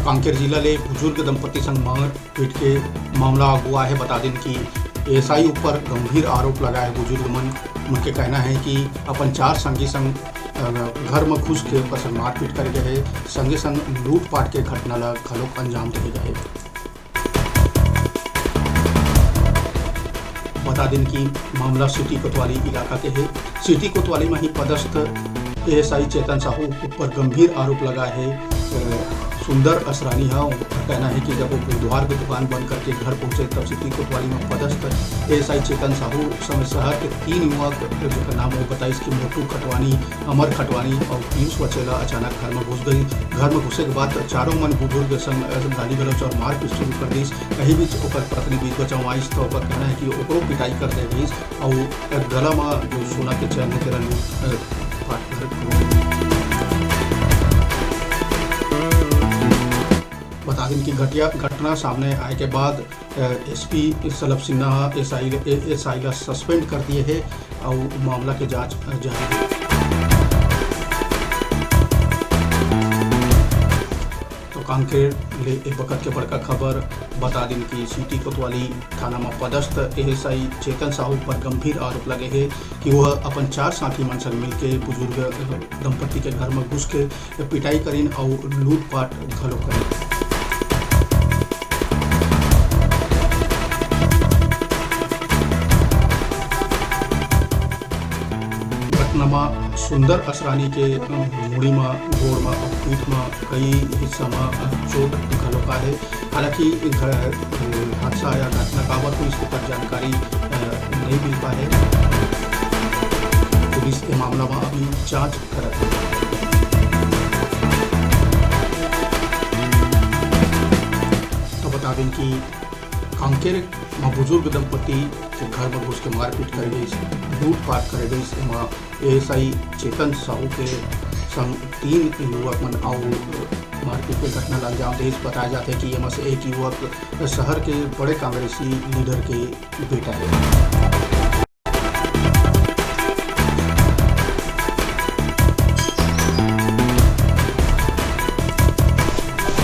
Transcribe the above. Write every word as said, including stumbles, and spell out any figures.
कांकेर जिला ले बुजुर्ग दंपति संग मारपीट के मामला अगुआ हे। बता दिन कि एएसआई ऊपर गंभीर आरोप लगा हे। बुजुर्ग मन, मन के कहना हे कि अपन चार संगी संग, अ, घर म घुस के ओकर संग मारपीट करे गए हे, संगे संग लूटपाट के घटना ल घलोक अंजाम दे गए हे। बता दिन कि मामला सिटी कोतवाली इलाका के हे। सिटी कोतवाली म ही पदस्थ एएसआई चेतन साहू ऊपर गंभीर आरोप लगा हे, अ, सुंदर असरानी ह। ओकर कहना हे कि जब वो बुधवार के दुकान बंद करके घर पहुंचे, तब सिटी कोतवाली म पदस्थ एएसआई चेतन साहू समेत शहर के तीन युवक, जेकर नाम वो बताइस कि मोटू खटवानी, अमर खटवानी और पीयूष वचेला अचानक घर म घुस गई। घर म घुसे के बाद चारों मन बुजुर्ग संग गाली गलौज और मारपीट शुरू कर दीस। यही बीच ओकर पत्नी बीच बचाव आइस, तो ओकर कहना है कि ओकरो पिटाई कर दे गईस और गला म जो सोना के चैन है, तेरा लूट, अ, पाट कर। बता दें कि घटिया, घटना सामने आए के बाद, अ, एसपी सलभ सिन्हा एएसआई ल-, ए-, एएसआई ला सस्पेंड कर दिए हे। अउ मामला के जांच जारी हे। तो कांकेर ले ए बखत के बड़का खबर। बता दिन कि सिटी कोतवाली थाना म पदस्थ एएसआई चेतन साहू पर गंभीर आरोप लगे हे कि वह अपन चार साथी मन संग मिलके बुजुर्ग दंपति के घर म घुस के पिटाई करिन अउ लूटपाट घलो करिन। घटना म सुंदर असरानी के, अ, मुड़ी म, गोड़ म अउ पीठ म कई हिस्सा म, अ, चोट घलो का हे। हालांकि घ-, अ, हादसा या घटना काबर होइस, ओकर जानकारी, अ, नइ मिल पाए हे। पुलिस ए मामला म अभी जांच करत हे। तो बता दें कि कांकेर म बुजुर्ग दंपति के घर म घुस के मारपीट करे गइस, लूटपाट करे गइस। एमा एएसआई चेतन साहू के संग तीन युवक मन अउ मारपीट के घटना ल अंजाम देइस। बताया जाथे कि एमा से एक युवक शहर के बड़े कांग्रेसी लीडर के बेटा हे।